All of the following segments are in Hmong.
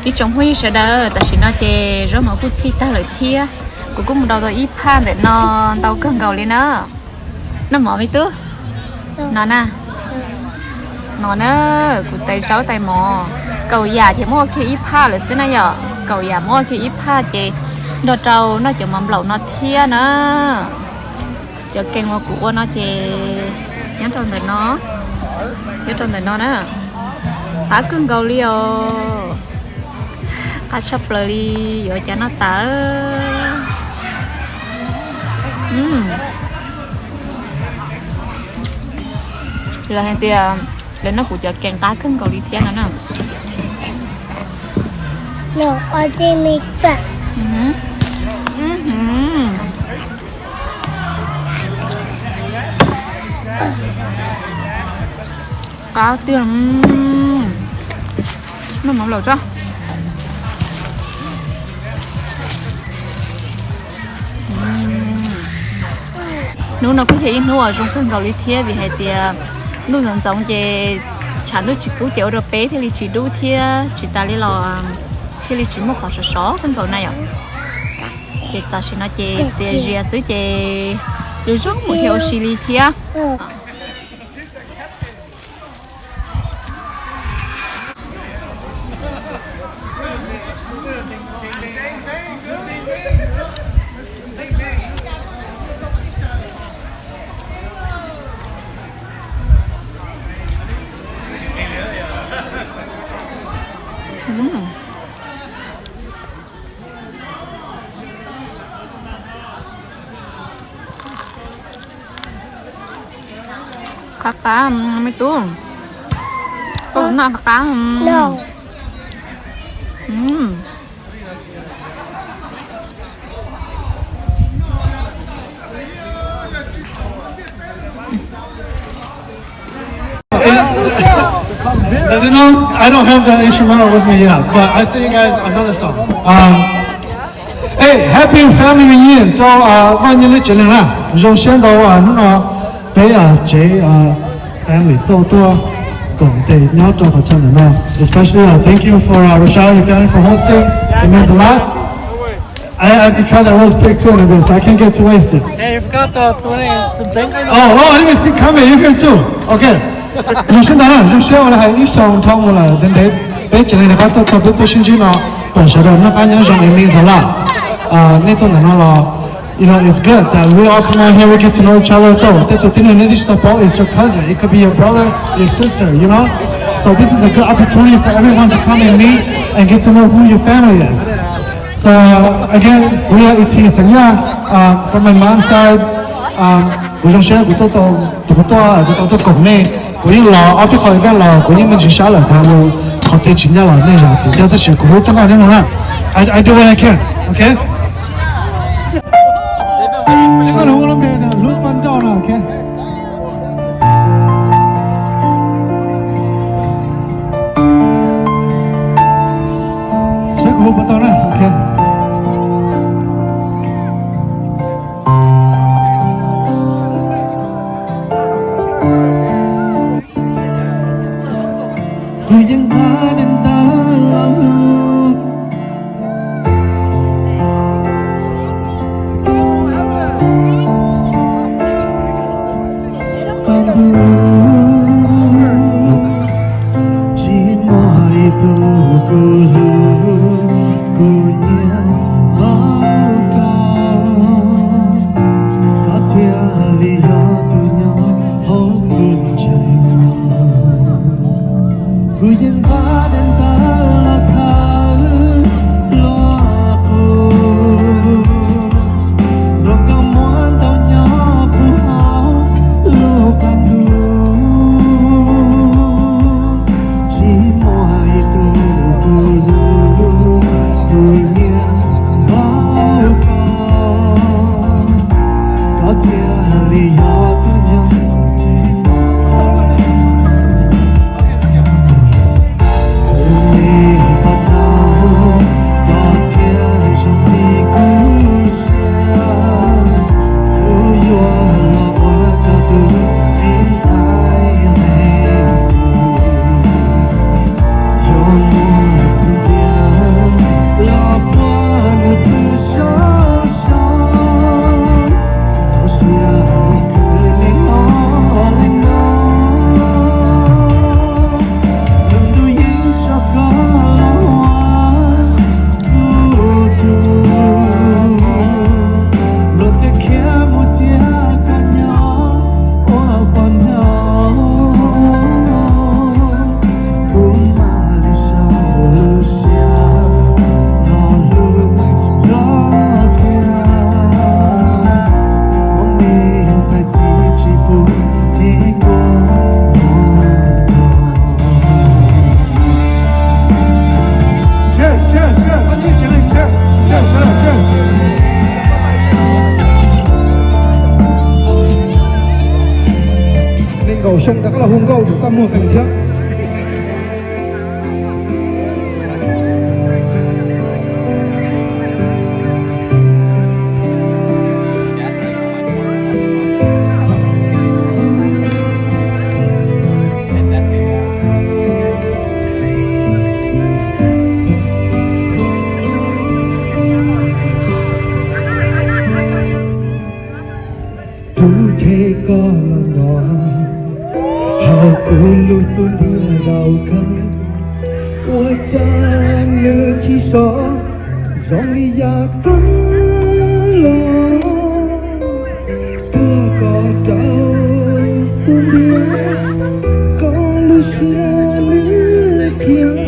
Ib tsoom phooj ywg sawv daws, tam sim no ces zaub mov kuj txhij tag lawm thiab. Kuv kuj mus daus tau ib phaj ntawm no ntau kawg nkaus li na. Noj mov me tub. No na. No na, kuv tais zaub tais mov. Kaum yam ces muab ua kiag ib phaj lawm xwb na yom. Kaum yam muab ua kiag ib phaj ces nrog rau noj cov mov nplaum no thiab na. Cov kees uas kuv ua no ces nyob rau ntawm no, nyob rau ntawm no na. Qab kawg nkaus li os. Qab tshaj plaws li, yuav ua cas noj tas. Lawv hais tias lawv noj kuv cov kees qab kawg nkaus li thiab no na. Qab tiag. Noj mov lawm tso. Hnub no kuj yog ib hnub uas zoo kawg nkaus li thiab vim hais tias ntuj ntxoov ntxoov ces tshav ntuj tsis kub ces ua rau peb thiaj li tsis dub thiab tsis tas li los thiaj li tsis muaj qhov sov sov kawg nkaus na yom. Ces tam sim no ces txias zias xwb ces zoo zoo mus thiaj ua si li thiab. Qab qab me tub. Koj noj qab qab. As you know, I don't have the instrumental with me yet, but I sing you guys another song. Um, hey, happy family reunion rau, uh, Vaj Nyiaj lub tsev neeg na. Zoo siab ntau, uh, hnub no peb, uh, tsev, uh, family tuaj tuaj koom tes nyob rau qhov chaw ntawm no. Especially, uh, thank you for, uh, Rochelle and your family for hosting. It means a lot. I have to try that roast pig too in a bit, so I can't get too wasted. Hey, you forgot the twenty, the thing. Oh, oh, I didn't even see Kame. You're here too. Okay. Zoo siab ntau na, zoo siab uas lawv hais ib xyoo dhau mus lawm ntev ntev, peb tsev neeg rov qab tuaj txog peb tuaj sib ntsib no, kom sawv daws noj qab nyob zoo, it means a lot. Uh, nej tuaj ntawm no los, you know, it's good that we all come out here, we get to know each other. Tej tus tib neeg nej twb tsis tau paub, is your cousin, it could be your brother, your sister, you know. So this is a good opportunity for everyone to come and meet and get to know who your family is. So, uh, again, kuv yog Iti Xeem Yaj, um, from my mom's side, um, kuv zoo siab kuv tuaj tau, kuv tuaj, kuv tau tuaj koom nej, kuv yeej los ob peb qho event los kuv yeej me ntsis sab lawm, kuv qhov twg tsis ncaj los nej zam txim thiab, tab sis kuv hu txog nej no na. I, I do what I can, okay? Lub paj nrauj no, okay? Saib kuv hu puas tau na, okay. Kuv yeej nqa dej ntawd los hlub. Tsis muaj ib tug kuv hlub, kuv nyiam npaum koj, koj thiaj li yog tus nyob hauv kuv lub ntsej muag. Kuv yeej nqa dej ntawd los khawb luag qub, rau koj muab ntau nyob puag hauv lub qab ntuj. Tsis muaj ib tug kuv hlub, kuv nyiam Xyoo rov qab los hu nkauj rau txaj muag qees thiab. Tub nrhe koj los nyob hauv kuv lub xub ntiag zaum kawg, ua cas nws tsis sov zoo li yav tag los. Tuaj koj rau xub ntiag, koj lub siab lwj thiab,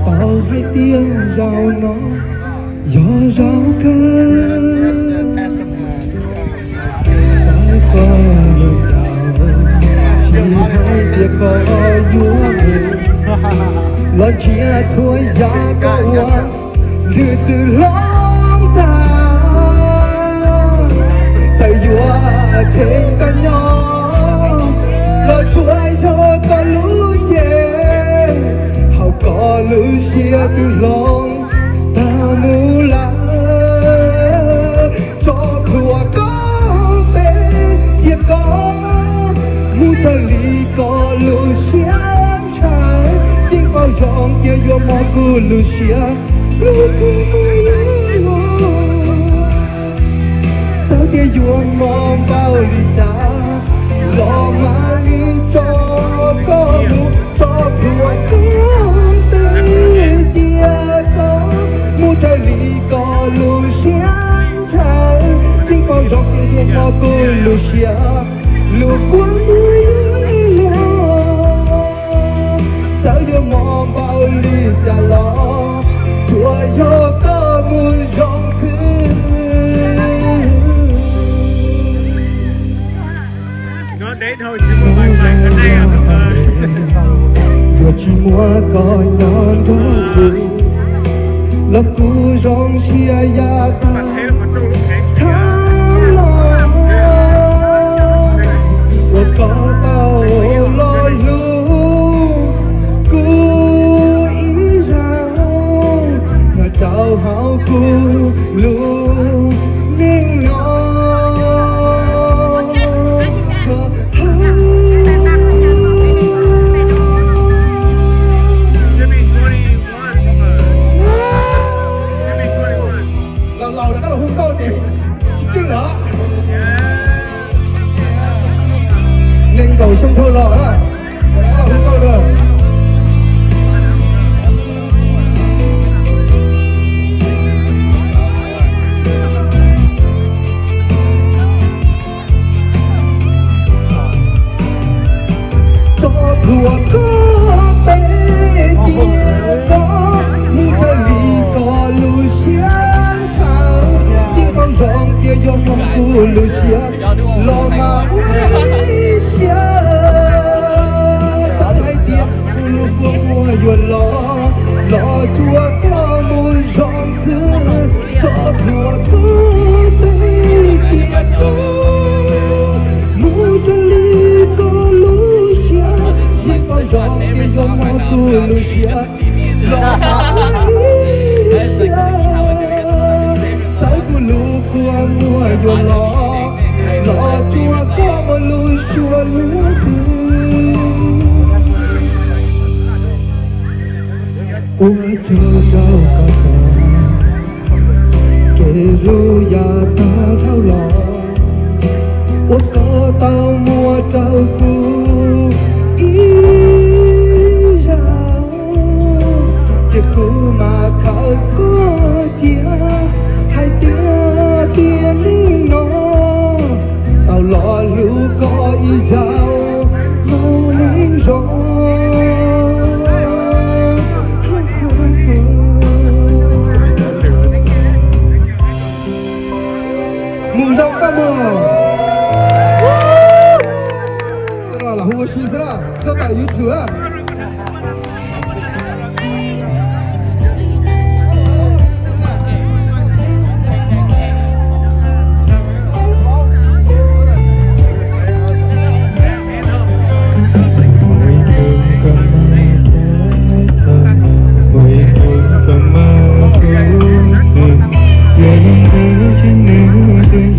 tau hais tias zaum no yog zaum kawg. Txawv koj lub ntaub, tsis hais tias koj yuav mus, los nrhiav txhua yam koj ua, nws twb hloov tag. Txawm yuav cheem koj nyob, los tsuas yog koj lub cev, hauv koj lub siab twb hloov tag mus lawm. Tso plhuav koj tes, cia koj mus raws li koj lub siab ntshaw. Yeej paub zoo tias yuav mob kuv lub siab, lub kua muag yuav los. Txawm tias yuav mob npaum li cas los mam li tso koj mus. Tso plhuav koj tes, cia koj mus raws li koj lub siab ntshaw. Yeej paub zoo tias yuav mob kuv lub siab, lub kua muag yuav los. Txawm yuav mob npaum li cas los tsuas yog koj mus zoo xwb. Yuav tsis muab koj nyob nrog kuv, los kuv zoo siab yav tag dhau los. Uas koj tau los hlub kuv ib zaug, nyob rau hauv kuv lub neej no. Laus laus rov qab los hu nkauj ces tsis keej lawm. Nees nkaum xyoo dhau los na, rov qab los hu nkauj na. Tso plhuav koj tes, cia koj mus raws li koj lub siab ntshaw. Yeej paub zoo tias yuav mob kuv lub siab, los mas ua ib siab. Txawm hais tias kuv lub kua muag yuav los, los tsuas koj mus zoo xwb. Tso plhuav koj tes, cia koj mus raws li koj lub siab. Yeej paub zoo tias yuav mob kuv lub siab, los mas ua ib siab. Txawm kuv lub kua muag yuav los, los tsuas koj mus lub suab luag xwb. Ua tsaug rau koj txoj kev hlub yav tag dhau los, uas koj tau muab rau kuv ib zaug. Ces kuv mam khaws koj cia, hais tias tiam neej no tau los hlub koj ib zaug hauv neeg zoo. Mus zoo koj mog. Lam hu ua si xwb, txhob tawm YouTube.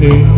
Nws